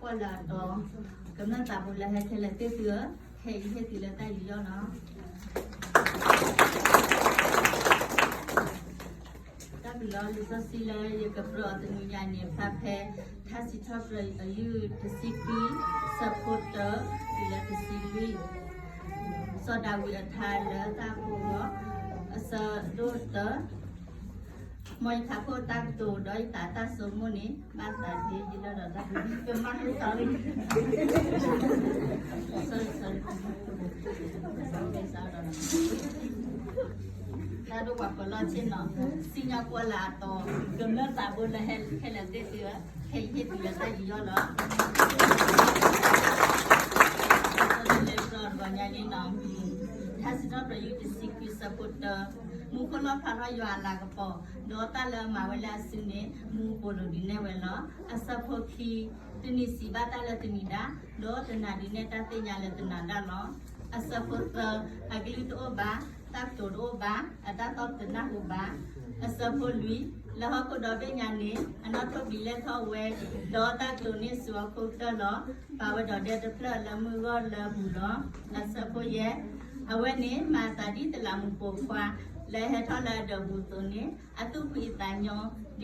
လၢအတီၤ, ကမျၢၢ်သးဘိလၢဟဲခဲလၢာ်သ့ၣ်သုဧၢ, ခဲအံၤဟ့ၣ်သုလၢတၢ်ယူးယီၣ်လီၤ. တၢ်ပျံၤလီၤလံာ်စီဆှံလၢယကကြၢးအီၤတနံၤညါန့ၣ် ဖျါဖဲ ထါစံးထီၣ်ပတြၢၤအယုၢ်တဆံခွံ ဆၢဖိတၢ တုၤလၢတဆံလွံၢ်, စီၤဒၤဝံးအထါလၢတၢ်ကိးအဂီၢ်, အဆၢဒိၣ်တၢ, မ်ယထးခိၣ်တၢ်ကတိၤ ဒီးယသးတၢ်ဆိကမိၣ်န့ၣ် ဘၣ်သးဒ်ယလၢၢ်ဒီးတၢ်ပူၤ ကမၣ်ဟ့ၣ်သီလံ sorry sorry တၢ်ဒိၣ်ပှၤပၢၤလီၢ်ဆ့ၣ်နီၤ, စံၣ်ညီၣ်ကွီၢ်လၢအတီၤ, ကမျၢၢ်သးဘိလၢဟဲခဲလၢာ်သ့ၣ်သုဧၢ, ခဲအံၤဟ့ၣ်သုလၢတၢ်ယူးယီၣ်လီၤ. လၢတဂီၤညါလံနီၤ, ထါစံးထီၣ်ပတြၢၤယုၢ်တဆံခွံဆၢဖိတၢ, မူခိၣ်လီၣ်ဖျါထီၣ်ယွၤအလၤကပီၤ, ဒီးတၢ်လၢအမၤဝဲလၢအစုန့ၣ် မူပိာ်လိၤဒ်နဲၣ်ဝဲလီၤ. အဆၢဖိခံ, တနံၤစံးဘၣ်တၢ်လၢတနံၤဒၣ်, ဒီးတနၤဒ်နဲၣ်တၢ်သ့ၣ်ညါလၢတနၤဒၣ်လီၤ. အဆၢဖိသၢ, အကလုၢ်တအိၣ်ဘၣ်, တၢ်ကတိၤတအိၣ်ဘၣ်, အတၢ်သီၣ်တနၢ်ဟူဘၣ်. အဆၢဖိလွံၢ်, လၢဟီၣ်ခိၣ်ဒီဘ့ၣ်ညါန့ၣ် အနီၣ်ထိၣ်ဘံးလဲၢ်ထီၣ်ဝဲ, ဒီးတၢ်ကတိၤန့ၣ်စူၤဟီၣ်ခိၣ်ကတၢၢ်လီၤ. ပာ်ဝဲဒီးဒဲတဖျၢၣ်လၢမုၢ်ဂီၢ်လၢမူၤလီၤ. အဆၢဖိယဲၢ်, အဝဲန့ၣ်မၤအသးဒ်တလးမူးပိာ်ခွါ လၢဟဲထီၣ်လၢအဒၢးပူၤအသိးန့ၣ်, အသူၣ်ဖှံအသးည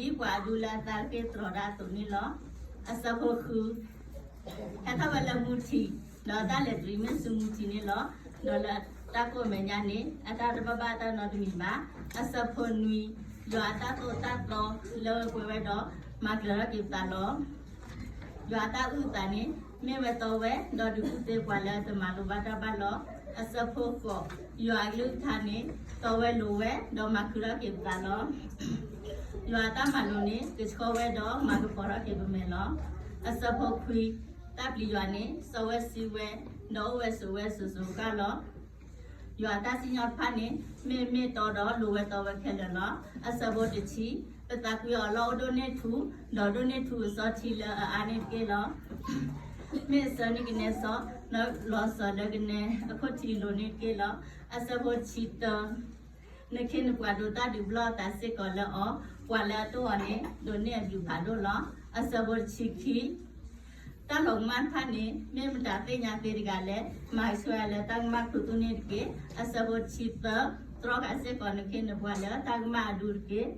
ီ, ဒ်ပှၤအဒူလၢအသးက့တြီၤတၢ်အသိးန့ၣ်လီၤ. အဆၢဖိဃု, ဟဲထီၣ်ဝဲလၢမူထံး, ဒီးတၢ်လဲၤတရံးမ့ၢ်ဆူမူထံးန့ၣ်လီၤ. ဒီးလၢတၢ်ကိးမဲာ်ညါန့ၣ် အတၢ်တဘၣ်ဘၣ်တၢ်နီတမံၤဘၣ်. အဆၢဖိနွံ, ယွၤအတၢ်သိၣ်တၢ်သီလၢပှဲၤဝဲဒီး မၤကျၢၤထီၣ်က့ၤပသးလီၤ. ယွၤအတၢ်အုၣ်အသးန့ၣ် မ့ၢ်ဝဲတီဝဲ, ဒီးဒုးကူၣ်သ့ပှၤလၢတမၤလိဘၣ်တၢ်ဘၣ်လီၤ. အဆၢဖိဃိး, ယွၤအကလုၢ်ကထါန့ၣ် တီဝဲလိၤဝဲ, ဒီးမၤခုထီၣ်က့ၤပသးလီၤ. ယွၤအတၢ်မၤလိာ်န့ၣ် ကဆှီဝဲဒီးမၤကပီၤထီၣ်က့ၤပမဲာ်လီၤ. အဆၢဖိခွံ, တၢ်ပျံၤယွၤန့ၣ် စီဝဲဆှံဝဲ, ဒီးအိၣ်ဝဲဆိးဝဲစိၤစိၤဃၣ်ဃၣ်လီၤ. ယွၤအတၢ်စံၣ်ညီၣ်တဖၣ်န့ၣ် မ့ၢ်မ့ၢ်တီဒီးလိၤဝဲတီဝဲခဲလၢာ်လီၤ. အဆၢဖိတဆံ, ပသးကွံအီၤလၢအိၣ်ဒိၣ်န့ၢ်ထူ, ဒီးဒိၣ်န့ၢ်ထူအစီထံလၢအအါန့ၣ်တက့ၢ်လီၤ. မ့ၢ်အဆၢန့ၢ်ကနဲစီ, လီၤစၢၤလၢကနဲအခိၣ်ထံးလိၤန့ၢ်တက့ၢ်လီၤ. အဆၢဖိတဆံတၢ, နခ့နပှၤဒိးတၢ်ဒုးဘျီၣ်အသးစ့ၢ်ကီးလၢအီၤ, ပှၤလၢအတိၢ်အီၤန့ၣ် ဒိးန့ၢ်အဘျုးဖးဒိၣ်လီၤ. အဆၢဖိတဆံခံ, တၢ်လီၤကမၣ်တဖၣ်န့ၣ် မ့ၢ်မတၤသ့ၣ်ညါသ့တဂၤလဲၣ်, မၤဆှၢလၢတၢ်ကမၣ်ခူသူၣ်န့ၣ်တက့ၢ်. အဆၢဖိတဆံသၢ, တြီဃာ်စ့ၢ်ကီးနခ့နပှၤလၢတၢ်ကမၣ်အဒူတက့ၢ်.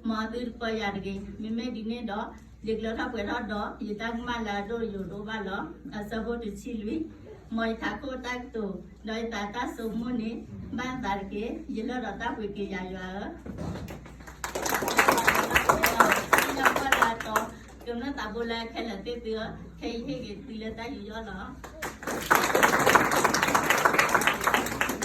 မ်သုတပၢယၤတဂ့ၤ, မ့မ့ၢ်ဒ်န့ၣ်ဒီး ယကျၢၤထီၣ်ပှဲၤထီၣ်ဒီး ယတၢ်ကမၣ်လၢအဒိၣ်ယိာ်တအိၣ်ဘၣ်လီၤ. အဆၢဖိတဆံလွံၢ်, မ်ယထးခိၣ်တၢ်ကတိၤ, ဒီးယသးတၢ်ဆိကမိၣ်န့ၣ် ဘၣ်သးတက့ၢ်. ယလၢၢ်ဒီးတၢ်ပှ့ၤက့ၤယၤယွၤဧၢ. လၢပှၢ်လၢအတီၤ, ကမျၢၢ်သးဘိလၢခဲလၢာ်သ့ၣ်သုဧၢ, ခဲအံၤဟ့ၣ်ဂ့ၤသုလၢတၢ်ယူးယီၣ်လီၤ.